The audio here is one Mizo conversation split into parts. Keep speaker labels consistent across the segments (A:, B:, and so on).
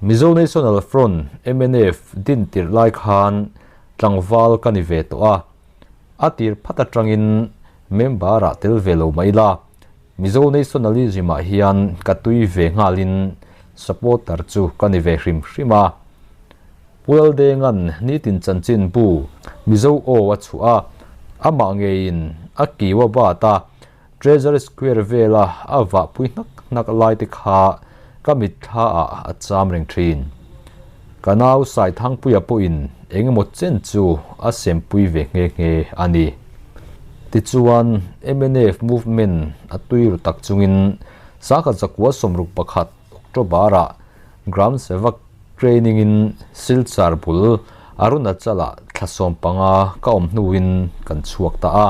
A: Mizo National Front, mnf, din tirh lai khan tlangval ka ni ve tawh a, a tir phat atangin member ah tel ve lo mah ila, Mizo Nationalism ah hian ka tui ve nghalin supporter chu ka ni ve hrim hrim a. Pu Laldenga'n nitin chanchin bu Mizo Aw a chhuah a, amah ngeiin a kiu a bat a, Treasury Square vela a vahpui hnak hnak lai te kha ka mitthla ah a cham reng thin. Ka nau Saithangpuia pawhin eng emaw chen chu a sempui ve nghe nghe a ni. Tichuan, mnf movement a tui ru tak chungin Sangha Zakua 61 October-ah Gram Sevak Training in Silchar bul Arunachal-ah thla 15 ka awm hnuin kan chhuak ta a.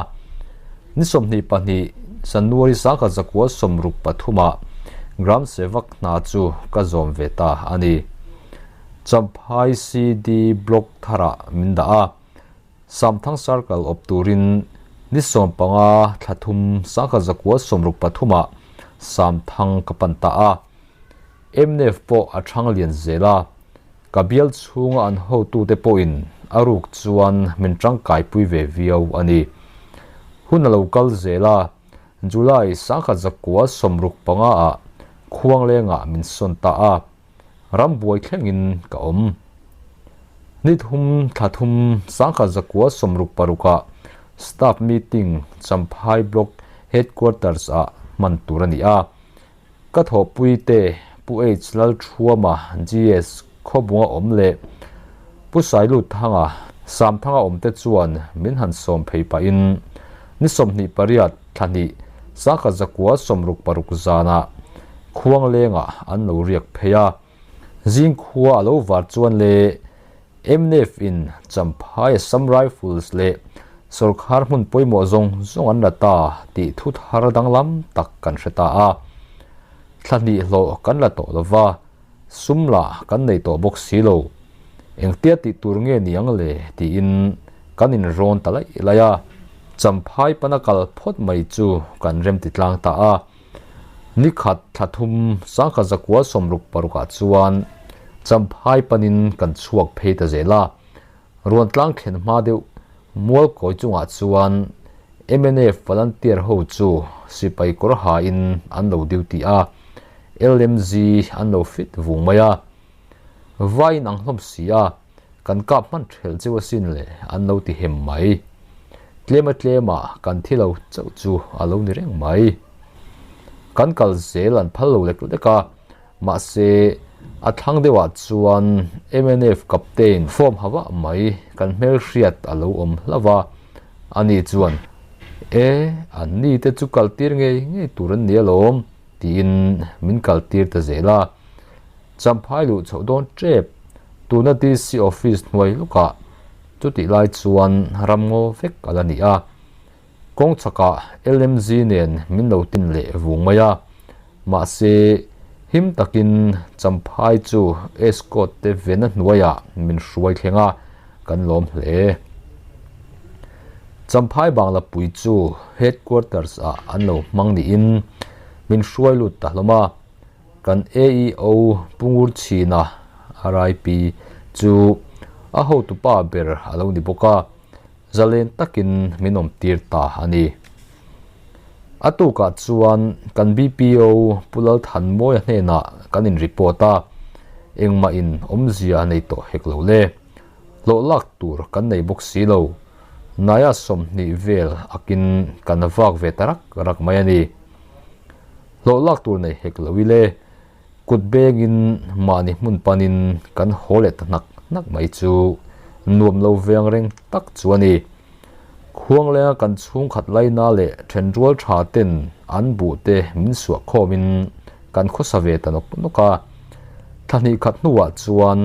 A: Ni 22 January 1963-ah Gram Sevak hna chu ka zawm ve ta a ni. Champhai CD Block tharah min dah a. Samthang Circle awp turin ni 15 thla thum 1963-ah Samthang ka pan ta a. Mnf pawh a thang lian zel a, ka bial chhunga an hotute pawhin a ruk chuan min tangkaipui ve viau a ni. Hun a lo kal zel a, July 1965 ah Khuanglengah min sawn ta a, rambuai thlengin ka awm. Ni thum thla thum 1966 ah Staff Meeting Champhai Block Headquarters ah hman tur a ni a, Ka thawhpui te Pu H Lalthuama GS Khawbunga awm leh Pu Sailuthanga Samthanga awm te chuan min han sawm phei pahin ni 28 thla hnih 1966 zanah Khuanglengah an lo riak phei a. Zingkhua a lo var chuan le mnf in Champhai Assam Rifles leh sawrkhar hmun pawimawh zawng zawng an la ta tih thu thar danglam tak kan hre ta a. Thla hnih hlawh kan la tawh lova, sum lah kan nei tawh bawk si lo. Engtia tih tur nge ni ang le tiin kan inrawn ta laih laih a. Champhai pana kal phawt mai chu kan remti tlang ta a. Ni khat thla thum 1966 ah chuan Champhai panin kan chhuak phei ta zel a, Ruantlang thlen hma deuh mual kawi chungah chuan mnf volunteer ho chu sipai kawr hain an lo duty a, LMG an lo fit vung mai a. Vaiin ang hlawm si a, kan kap hman thelh cheu asin le an lo ti hem mai. Tlema tlema kan thi lo chauh chu a lo ni reng mai. Kan kal zel an phal lo lek lek a, mahse a thlang deuhah chuan mnf captain form ha vah mai kan hmelhriat a lo awm hlauh a, ani chuan, E, an ni te chu kal tir ngei ngei tur an ni alawm, tiin min kal tir ta zel a. Champhai luh chhoh dawn tep tuna DC office hnuai lukah chutih lai chuan ramngaw vek a la ni a. Kawng chhakah LMG nen min lo tin leh vung mai a. Mahse, him takin Champhai chu escort te vena hnuaiah min hruai thleng a, kan lawm hle. Champhai Banglapui chu headquarters ah an lo hmang niin min hruai lut ta hlawm a. Kan AEO Pu Ngurchhina, RIP, chu a hotupa ber a lo ni bawk a, zalen takin min awm tir ta a ni. A tukah chuan kan BPO Pu Lalthanmawia hnenah kan in report a, engmah in awmzia nei tawh hek lo le. Hlawh lak tur kan nei bawk si lo. Naia 20 vel akin kan vak ve ta rak rak mai a ni. Hlawh lak tur nei hek lo ile, kut bengin mahni hmun panin kan haw leh ta hnak hnak mai chu nuam lo veng reng tak chu a ni. Khuanglenga kan chhungkhat laina leh thenrual tha ten an buh te min suah khawmin kan khawsa ve ta nawk nawk a. Thla hnih khat hnuah chuan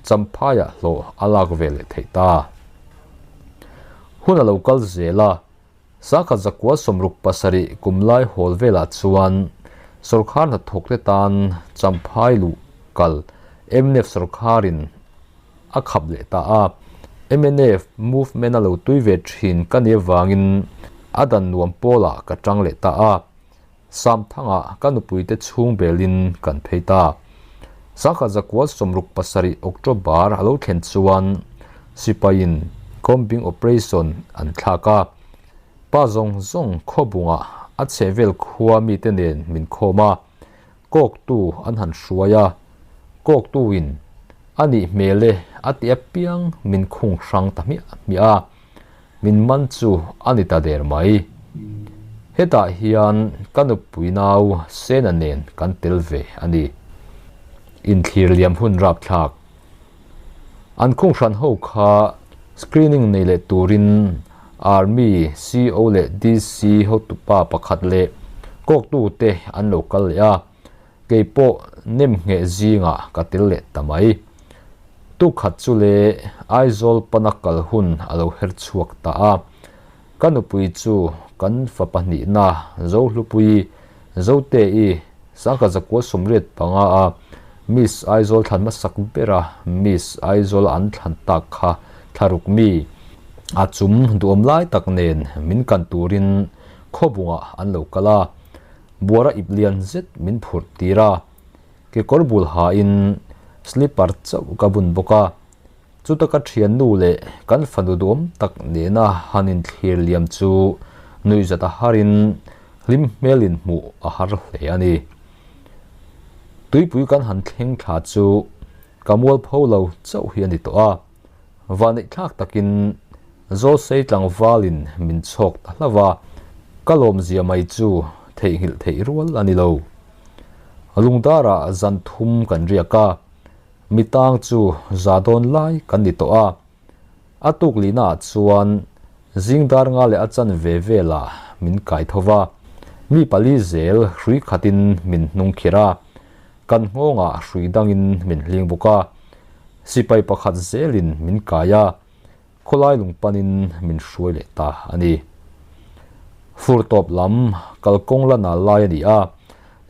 A: Champhaiah hlawh a lak ve leh theih ta. Hun a lo kal zel a. 1967 kum lai hawl velah chuan sawrkhar hnathawk te tan Champhai luh kal mnf sawrkharin a khap leh ta a. Mnf movement a lo tui ve thin ka nih avangin a dan nuam pawlah ka tang leh ta a. Samthangah ka nupuite chhung belin kan phei ta. 1967 October a lo thlen chuan sipaiin combing operation an thlak a, pa zawng zawng khawbungah a chhehvel khua mite nen min khawm a, kawktu an han hruai a, kawktuin a nih hmel e a ti apiang min khung hrang ta hmiah hmiah a. Min man chu a ni ta der mai. Hetah hian ka nupui nau Sena nen kan tel ve a ni. Inthlir liam hun rapthlak. An khung hran ho kha screening nei leh turin Army CO leh DC hotupa pakhat leh kawktu te an lo kal leh a. Kei pawh nem ngheh zingah ka tel leh ta mai. Tukhat chu le Aizawl pana kal hun a lo her chhuak ta a. Ka nupui chu kan fa pahnihna Zohlupui, Zote-i, Sangkhat Zakua 85 a Miss Aizawl thlan hmasak bera Miss Aizawl an thlan tak kha thlaruk mi a chum duhawm lai tak nen min kan turin khawbungah an lo kal a. Buara ip lian zet min phurh tir a, kekawr bul hain slipper chauh ka bun bawk a, chuta ka thiannu leh kan fanu duam tak nena han inthlir liam chu nuihzat a harin hlim hmelin hmuh a har hle a ni. Tuipui kan han thleng thla chu ka mualpho lo chauh hi a ni tawh a. Vaneihthlak takin Zawlsei tlangvalin min chhawk ta hlauh a, ka lawmzia mai chu theihnghilh theih rual a ni lo. Lungdarah zan thum kan riak a, mi tang chu za dawn lai kan ni tawh a. A tuk lihnaah chuan zingdar nga leh a chanve velah min kai tho va, mi pali zel hrui khatin min hnung khirh a, Kan nghawngah hrui dangin min hling bawk a, sipai pakhat zelin min kai a, khawlai lung panin min hruai leh ta a ni. Fur tawp lam kalkawng la nal lai a ni a,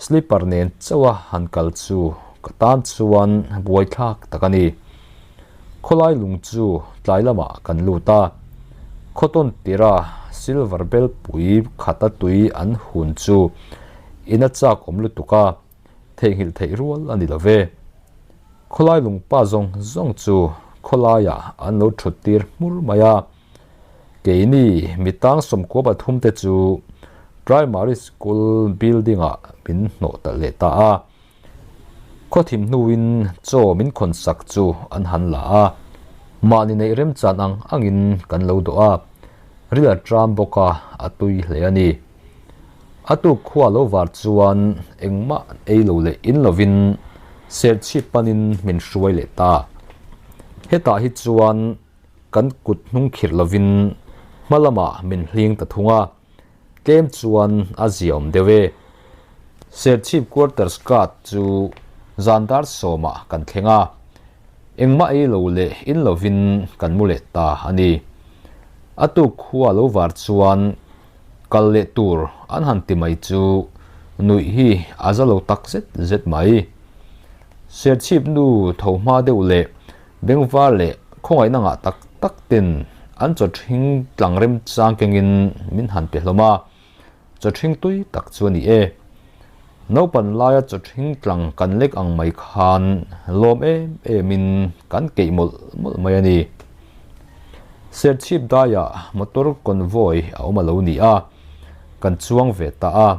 A: slipper nen chauha han kal chu ka tan chuan buaithlak tak a ni. Khawlai lung chu tlai lamah kan lut a, khawtawn tira silver bel pui khata tui an hun chu in a chak awm lutuk a, Theihnghilh theih rual a ni lo ve. Khawlai lungpa zawng zawng chu khawlaiah an lo thut tir hmur mai a. Keini mi tang sawmkua pathum te chu Primary School building ah min hnawh ta leh ta a. Khawthim hnuin chaw min khawn sak chu an han la a. Mahni neih remchan ang angin kan lo dawh a. Ril a tram bawk a, a tui hle a ni. A tuk khua lo var chuan engmah ei lo leh in lovin serchhip panin min hruai leh ta. Hetah hi chuan kan kut hnung khirh lovin hma lamah min hling ta thung a, tlem chuan a ziaawm deuh e. Serchhip quarters guard chu zan dar sawmah kan thleng a, engmah ei lo leh in lovin kan mu leh ta a ni. A tuk khua lo var chuan Kal leh tur an han ti mai chu nuih hi a za lo tak zet zet mai. Serchhip nu tho hma deuh leh bengvar leh khawngaihna ngah tak tak ten an chawthring tlang remchang kengin min han pe hlawm a, chawthring tui tak chu a ni e. Naupan laia chawthring tlang kan lek ang mai khan lawm em emin kan keih mawlh mawlh mai a ni. Serchhip daiah motor convoy a awm a lo ni a, kan chuang ve ta a,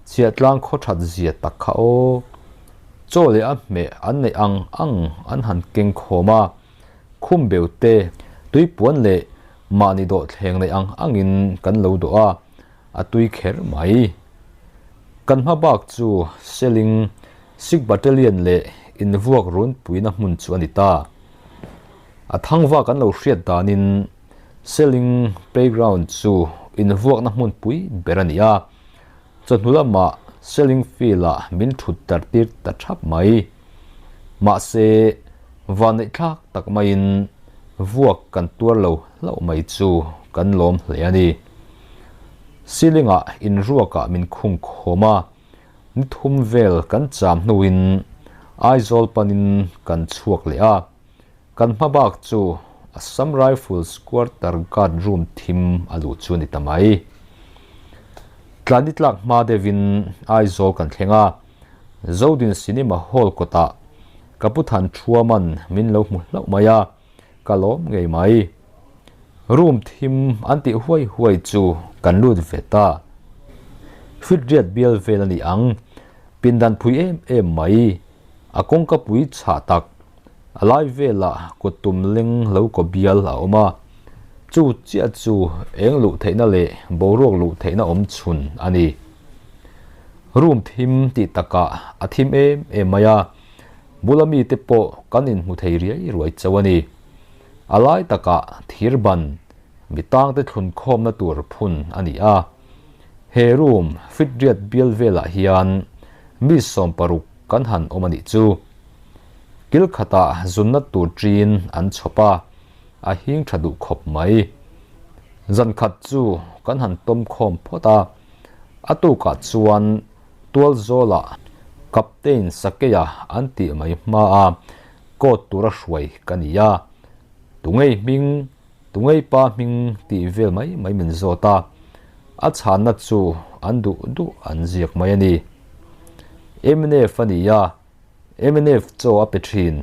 A: chhiahtlang khaw that zia tak kha aw. Chaw leh a hmeh an neih ang ang an han keng khawm a, khum beu te, tuipuan leh mahni dawhthleng neih ang angin kan lo dawh a, a tui kher mai. Kan hma bak chu Seling Sikh Battalion leh invuak runpuina hmun chu a ni ta. A thangva kan lo hriat danin Seling playground chu invuakna hmunpui ber a ni a, chawhnu lamah Seling field-ah min thut tar tir ta thap mai. Mahse, vanneihthlak tak maiin vuak kan tuar lo hlauh mai chu kan lawm hle a ni. Ceiling-ah inruakah min khung khawm a, ni thum vel kan cham hnuin Aizawl panin kan chhuak leh a, kan hma bak chu Assam Rifles quarter guard room thim a luh chu a ni ta mai. Tlani tlak hma deuhin Aizawl kan thleng a, Zodin Cinema Hall kawtah. Ka pu Thanṭhuaman min lo hmu hlauh mai a, ka lawm ngei mai. Room thim an tih huai huai chu kan lut ve ta. Fit riat bial vel a ni ang, pindan phui em em mai, a kawngka pui chhah tak, a lai velah kut tum leng lo kaw bial a awm a, chu chiah chu eng luh theihna leh boruak luh theihna awm chhun a ni. Room thim tih takah a thim em em mai a, bula mite pawh kan inhmu thei riai ruai chauh a ni. A lai takah thir ban mi tangte thlun khawmna tur phun a ni a. He room fit riat bial velah hian mi 60 kan han awm a nih chu. Kil khatah zunna tur ṭin an chhawp a, a hing ṭha duh khawp mai. Zan khat chu kan han tawm khawm phawt a, a tukah chuan tualzawlah Captain Sakeia an tih mai hmaa coat tura hruai ka ni a, tungei hming, tungei pa hming tih vel mai mai min zawt a, a chhanna chu an duh duh an ziak mai a ni. Mnf a ni a, mnf chaw a pe thin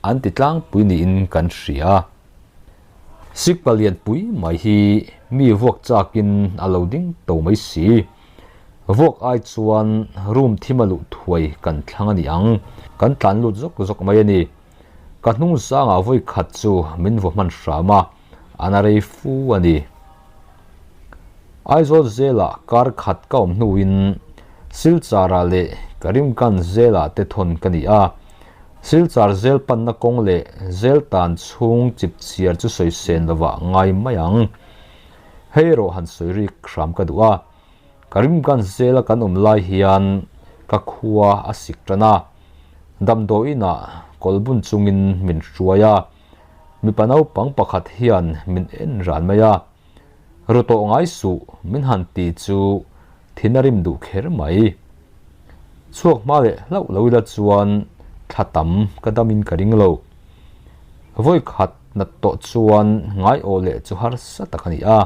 A: an ti tlangpui niin kan hria. Sikh palian pui mai hi mi vuak chakin a lo ding to mai si. Vuak ai chuan room thim a luh thuai kan thlang a ni ang, kan tlan lut zawk zawk mai a ni. Ka hnung zangah vawi khat chu min vaw hman hram a, a na rei fu a ni. Aizawl zelah kar khat ka awm hnuin Silchar-ah leh Karimganj zelah te thawn ka ni a. Silchar zel panna kawng leh zel tan chhung chip chhiar chu sawi sen lovah ngai mai ang. Hei erawh han sawi rik hram ka duh a. Karimganj zela kan awm lai hian ka khua a sik tan a. Damdawiinah kawlbun chungin min hruai a. Mipa naupang pakhat hian min en ran mai a. Ru tawh ngai suh min han ti chu thin a rim duh kher mai. Chhuak hma leh hlauh lo ila chuan thla tam ka dam in ka ring lo. Vawi khat nat tawh chuan ngai aw leh chu harsa tak a ni a.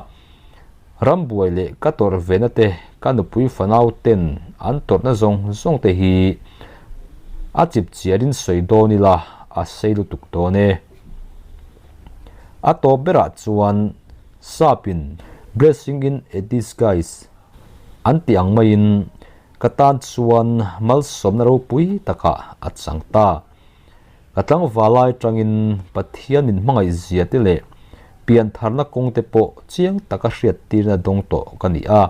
A: Rambuai leh ka tawrh ve na te ka nupui fanau ten an tawrhna zawng zawng te hi a chip chiar in sawi dawn ila a sei lutuk dawn e. A tawp berah chuan Sapin blessing in a disguise an tih ang maiin ka tan chuan malsawmna ropui takah a chang ta. Ka tlangval lai tangin Pathian min hmangaih zia te leh piantharna kawng te pawh chiang taka hriattirna dawng tawh ka ni a.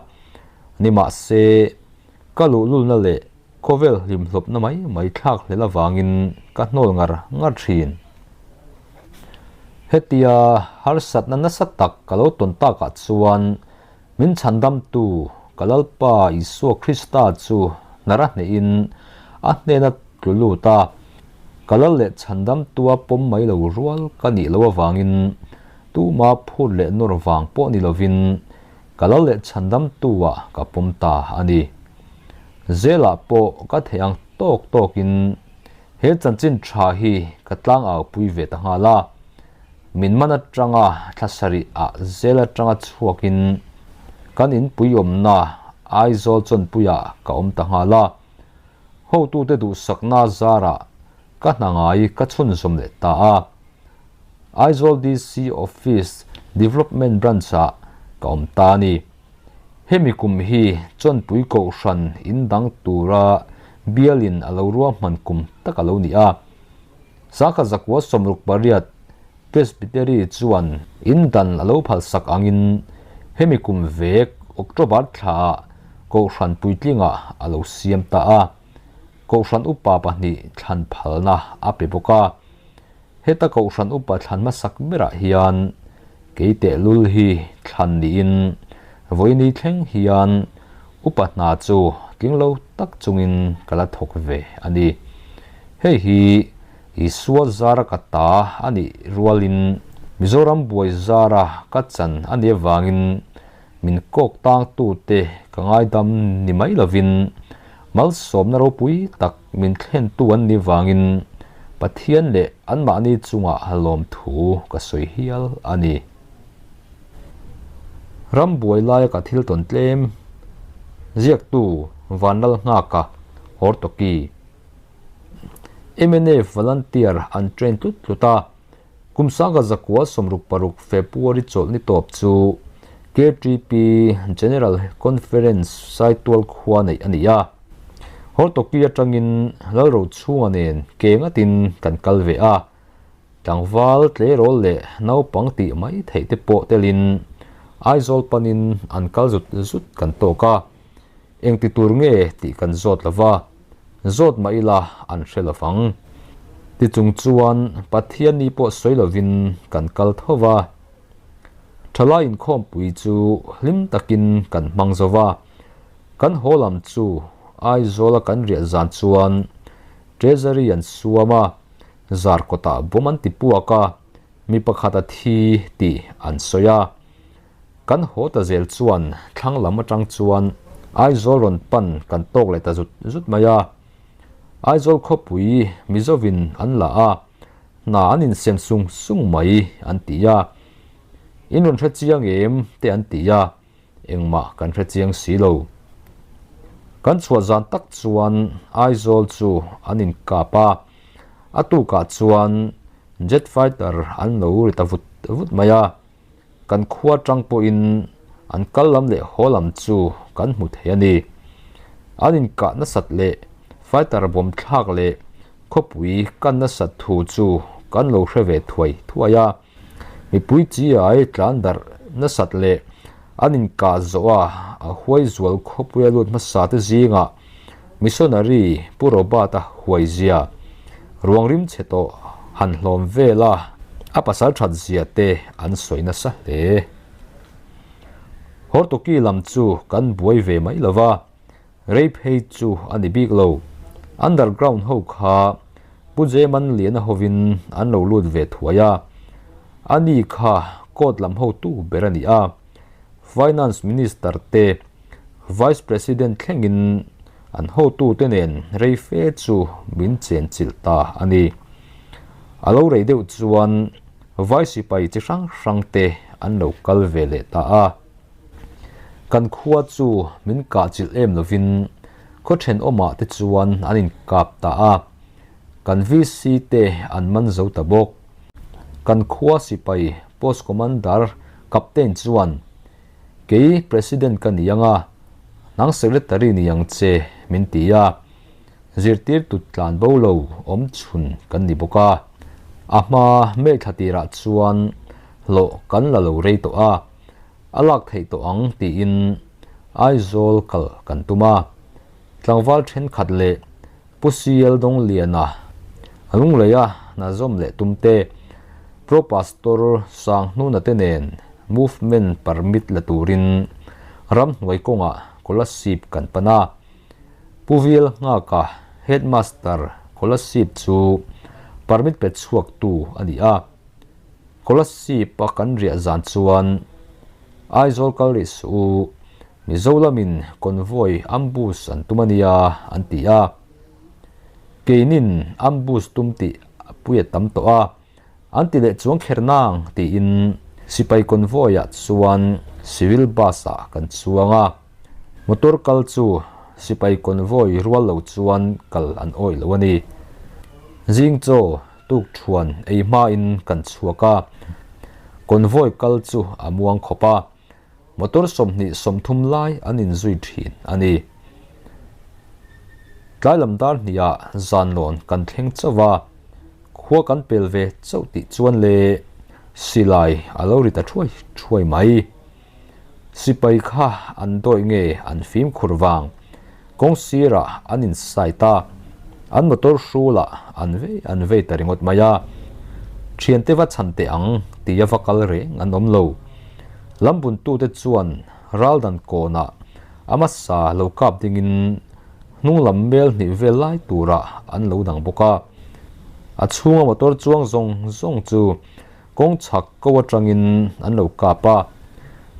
A: Nimahse, ka luhlulna leh Khawvel hlimhlawpna mai mai thlak hlel avangin ka hnawl ngar ngar thin. Hetia harsatna nasa tak ka lo tawn takah chuan min chhandamtu ka Lalpa Isua Krista chu hnara hnehin a hnena tlu lut a, ka lal leh chhandamtua pawm mai lo rual ka nih loh avangin tuma phut leh nawr vang pawh ni lovin Ka lo leh chhandamtu-ah ka pawm ta a ni. Zelah pawh ka theih ang tawk tawkin he chanchin tha hi ka tlangau pui ve ta nghal a. Min man atanga thla sarih ah zel atanga chhuakin kan inpui awmna Aizawl chawnpuiah ka awm ta nghal a. Hotute duhsakna zarah ka hna ngai ka chhunzawm leh ta a. Aizawl DC Office Development Branch-ah ka awm ta a ni. Hemi kum hi Chawnpui Kohhran in dang tura bialin a lo ruahman kum tak a lo ni a. Sangkhat zakua 68 Presbytery chuan in dan a lo phalsak angin hemi kum vek October thlaah Kohhran puitlingah a lo siam ta a. Kohhran upa pahnih thlan phalna a pe bawk a. Heta Kohhran upa thlan hmasak berah hian kei tehlul hi thlan niin vawiini thleng hian upa hna chu tling lo tak chungin ka la thawk ve a ni. Hei hi Isua zara ka ta a nih rualin Mizoram buai zara ka chan a nih avangin min kawk tangtute ka ngaidam ni mai lovin malsawmna ropui tak min thlentu an nih vangin Pathian leh anmahni chungah lawmthu ka sawi hial a ni. Ram buai laia ka thil tawn tlem ziaktu Vanlalnghaka Hortoki. Mnf volunteer an train tlut tlut a, kum sanga zakua 66 February chawlhni tawp chu KTP General Conference Saitual khua neih a ni a. Hortoki atangin Lalrochhunga nen ke ngatin kan kal ve a, tlangval tleirawl leh naupang tih mai theih te pawh telin Aizawl panin an kal zut zut kan tawk a. Engti tur nge tih kan zawt lo va, zawt mah ila an hre lo vang. Ti chung chuan Pathianni pawh sawi lovin kan kal tho va. Thalai inkhawmpui chu hlim takin kan hmang zo va, kan haw lam chu Aizawla kan riah zan chuan Treasury an suam a, zar kawtah bawm an ti puak a, mi pakhat a thi tih an sawi a. Kan haw ta zel chuan thlang lam atang chuan Aizawl rawn pan kan tawk leh ta zut zut mai a. Aizawl khawpui Mizovin an la a, hna an insem sung sung mai an ti a. In rawn hre chiang em te an ti a, engmah kan hre chiang si lo. Kan chhuah zan tak chuan Aizawl chu an inkap a, a tukah chuan jet fighter an lo ri ta vut vut mai a. Kan khua tang pawhin an kal lam leh haw lam chu kan hmu thei a ni. An inkah nasat leh fighter bawm thlak leh khawpui kan nasat thu chu kan lo hre ve thuai thuai a. Mipui chi ai tlan darh nasat leh an inkah zawh a a huai zual khawpuia lut hmasa te zingah missionary Pu Robert-a huai zia ruang rim chhe tawh han hlawm vel a, a pasal that zia te an sawi nasa hle. Hortoki lam chu kan buai ve mai lo va, rei phei chu a ni bik lo. Underground ho kha Pu Jeman Liana hovin an lo lut ve thuai a, ani kha court lam hotu ber a ni a. Finance Minister te, Vice President thlengin an hotute nen rei fe chu min chenchilh ta a ni. A lo rei deuh chuan vai sipai chi hrang hrang te an lo kal ve leh ta a. Kan khua chu min kahchilh em lovin khaw thenawmah te chuan an inkap ta a. Kan VC te an man zo ta bawk. Kan khua sipai Post Commander Captain chuan, Kei President ka ni ang a, nang Secretary ni ang che, min ti a. Zirtirtu tlan bo lo awm chhun kan ni bawk a. A hma May thla tirah chuan hlawh kan la lo rei tawh a, a lak theih tawh ang tiin Aizawl kal kan tum a. Tlangval thenkhat leh Pu CL Dongliana, Lungleia hna zawm leh tumte, Pro Pastor Sanghnuna te nen movement permit la turin ramhnuai kawngah Kolasib kan pan a. Pu Vial Nghaka Headmaster Kolasib chu permit pe chhuaktu a ni a. Kolasib a kan riah zan chuan Aizawl kal rih suh u, Mizo lamin convoy ambush an tum a nia an ti a. Keinin ambush tum tih a pui a tam tawh a, an ti leh chuang kher nang tiin sipai convoy ah chuan civil bus ah kan chuang a. Motor kal chu sipai convoy rual lo chuan kal an awih lo a ni. Zing chaw tuk thuan ei hmain kan chhuak a, convoy kal chu a muang khawp a. Motor 20 30 lai an inzui thin a ni. Tlai lam dar hniah zanlawn kan thleng chauh a, khua kan pel ve chauh tih chuan le silai a lo ri ta thuai thuai mai. Sipai kha an dawih nge an fimkhur vang, kawng sirah an insai ta, an motor hrulah an vei an vei ta ringawt mai a. Thiante va chhan teh ang tia va kal reng an awm lo. Lambuntute chuan raldan kawnah a hmasa lo kap dingin hnung lam mel hnih vel lai turah an lo dang bawk a. A chhunga motor chuang zawng zawng chu kawng chhak ko atangin an lo kap a.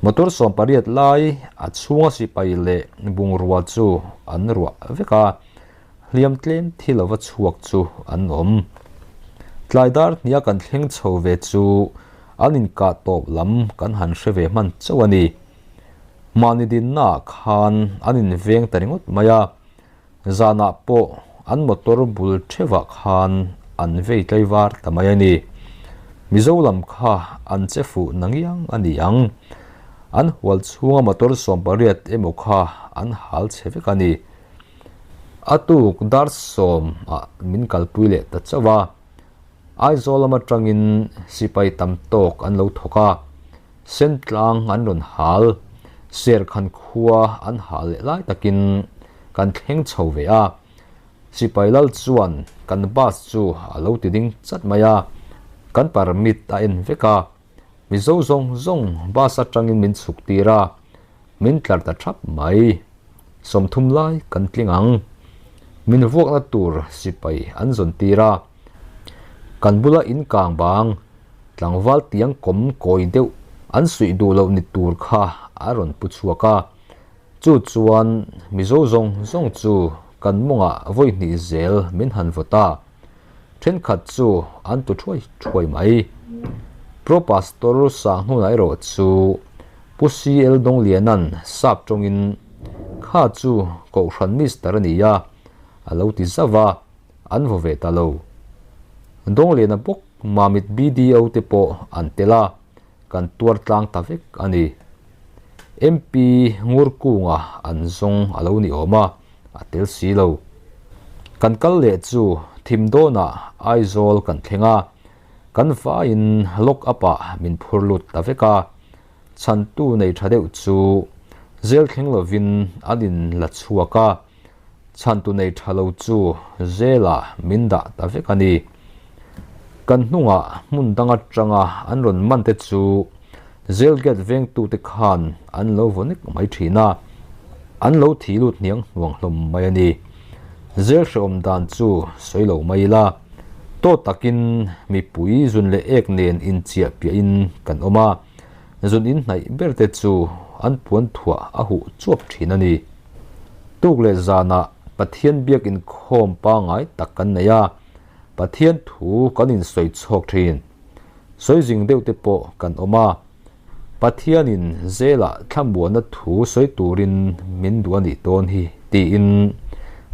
A: Motor 18 lai a chhunga sipai leh bungrua chu an ruah vek a. Hliam tlem thi lova chhuak chu an awm. Tlai dar hnia kan thleng chho ve chu an inkah tawp lam kan han hre ve hman chauh a ni. Mahni dinnaah khan an inveng ta ringawt mai a, zanah pawh an motor bul theuhah khan an vei tlaivar ta mai a ni. Mizo lam kha an che fuh na ngiang a ni ang. An hual chhunga motor 18 emaw kha an hal chhe vek a ni. A tuk dar sawm ah min kalpui leh ta chauh a. Aizawl lam atangin sipai tam tawk an lo thawk a, Sentlang an rawn hal, Serkhan khua an hal leh lai takin kan thleng chho ve a. Sipai lal chuan kan bus chu a lo ti ding chat mai a, kan permit a en vek a. Mizo zawng zawng bus atangin min chhuk tir a, min tlar ta thap mai. 30 lai kan tling ang. Min vuakna tur sipai an zawn tir a. Kan bula in kang bang, tlangval tiang kawm kawi deuh an suih duh loh ni tur kha a rawn pu chhuak a. Chu chuan Mizo zawng zawng chu kan mawngah vawi hnih zel min han vaw ta. Thenkhat chu an tu thuai thuai mai. Pro Pastor Sanghnuna erawh chu Pu CL Dawngliana'n sap tawngin kha chu Kohhran Mister a ni a, a lo ti zauh a, an vaw ve ta lo. Dawngliana bawk Mamit BDO te pawh an tel a, kan tuar tlang ta vek a ni. MP Ngurkunga an zawng a lo ni awm a, a tel si lo. Kan kal leh chu thim dawnah Aizawl kan thleng a, kan vaiin lock up ah min phur lut ta vek a, chhantu nei tha deuh chu zel thleng lovin an in la chhuak a, chhantu nei tha lo chu zelah min dah ta vek a ni. Kan hnungah hmun dang atanga an rawn man te chu Zel gate vengtute khan an lo vaw nek mai thin a, an lo thi lut hniang hnuang hlawm mai a ni. Zel hrehawm dan chu sawi lo mai ila, tawt takin mipui zun leh ek nen inchiah piahin kan awm a, zun inhnaih ber te chu an puan thuah a huh chuap thin a ni. Tuk leh zanah Pathian biak inkhawm pangngai tak kan nei a, Pathian thu kan insawi chhawk thin. Sawi zing deuh te pawh kan awm a, Pathianin zelah thlamuanna thu sawi turin min duh a nih dawn hi tiin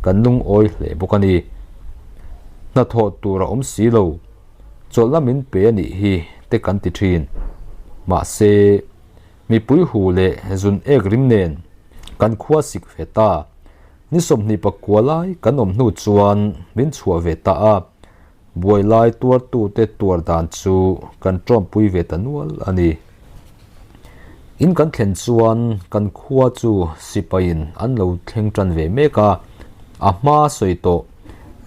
A: kan lungawi hle bawk a ni. Hnathawh tur a awm si lo, chawlhna min pe a nih hi te kan ti thin. Mahse, mipui hu leh zun ek rim nen kan khua sik ve ta. Ni 29 lai kan awm hnu chuan min chhuah ve ta a. Buai lai tuartute tuar dan chu kan tawmpui ve ta nual a ni. In kan thlen chuan kan khua chu sipaiin an lo thleng tan ve mek a, a hma sawi tawh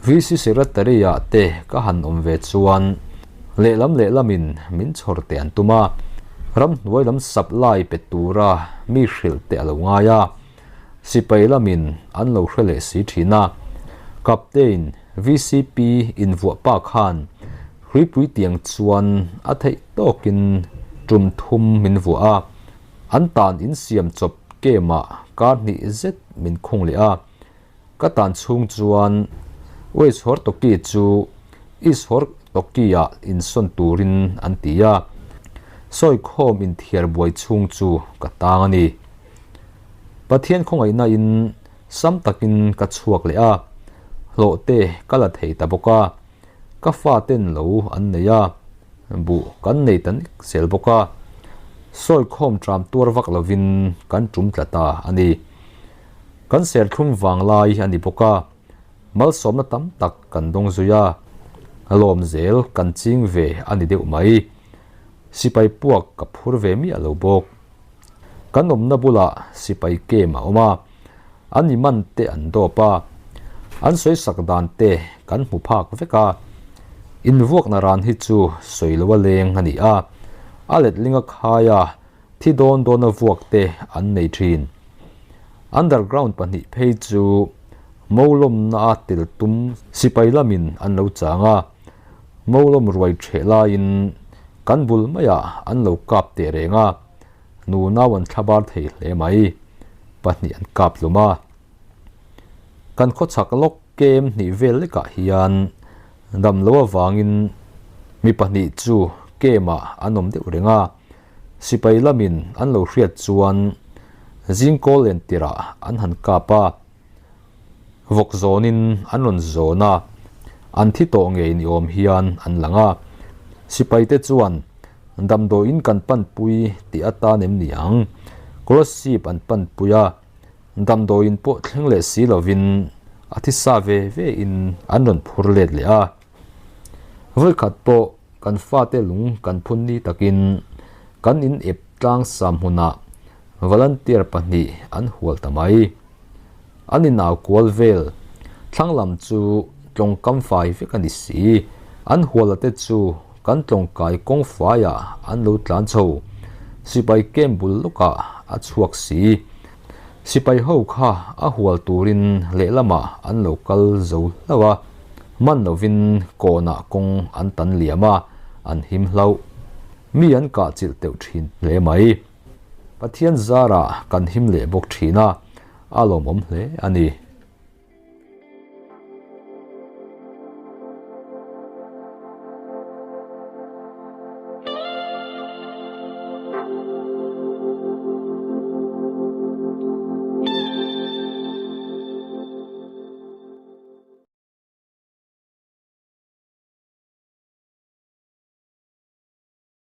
A: VC Secretary-ah te ka han awm ve chuan lehlam lehlamin min chhawr teh an tum a, ramhnuai lam supply pe tura mi hrilh teh a lo ngai a. Sipai lamin an lo hre leh si thin a, Captain VCP invuah pa khan hruipui tiang chuan a theih tawkin tum thum min vuah a, an tan insiam chawp camp-ah kar hnih zet min khung leh a, ka tan chhung chuan West Hortoki chu East Hortoki-ah insawn turin an ti a, sawikhawm inthiar buai chhung chu ka tang a ni. Pathian khawngaihna in sam takin ka chhuak leh a, hlawh te ka la thei ta bawk a, ka fa ten lo an nei a, buh kan nei ta nek zel bawk a, sawi khawm tram tuar vak lovin kan tum tla ta a ni. Kan serthlum vang lai a ni bawk a, malsawmna tam tak kan dawng zui a, lawm zel kan ching ve a ni deuh mai. Sipai puak ka phur ve miah lo bawk. Kan awmna bulah sipai kem a awm a, an i man te an dawp a, an sawi sak dan te kan hmu phak vek a. Invuakna ran hi chu sawi lo a leng a ni a, a letlinga khaia thi dawn dawna vuak te an nei thin. Underground pahnih phei chu Molawmna a tel tum sipai lamin an lo chang a, Molawm ruai ṭheh laiin Kan bul maiah an lo kap teh reng a, nunau an thlabar thei hle mai. Pahnih an kap hlum a. Kan khawchhak lawk kem hnih vel lekah hian dam lo avangin mi pahnih chu kemah an awm deuh reng a, sipai lamin an lo hriat chuan zingkawl len tirah an han kap a. Vawk zawnin an rawn zawn a, an thi tawh ngei ni awm hian an lang a. Sipaite chuan damdawiin kan panpui tih atan em ni ang? Kolasib an panpui a, damdawiin pawh thleng leh si lovin a thi sa ve ve in an rawn phur let leh a. Vawikhat pawh kan fate lung kan phun ni takin kan in ep tlang sam hmunah volunteer pahnih an hual ta mai. An inau kual vel thlang lam chu tlawng kam fai vek a ni si. An huala te chu kan tlawngkai kawng faiah an lo tlan chho. Sipai camp bul lawkah a chhuak si. Sipai ho kha a hual turin lehlamah an lo kal zo hlauh a, man lovin kawnah kawng an tan liam a, an him hlauh. Mi an kah chilh teuh thin hle mai. Pathian zarah kan him leh bawk thin a, a lawmawm hle a ni.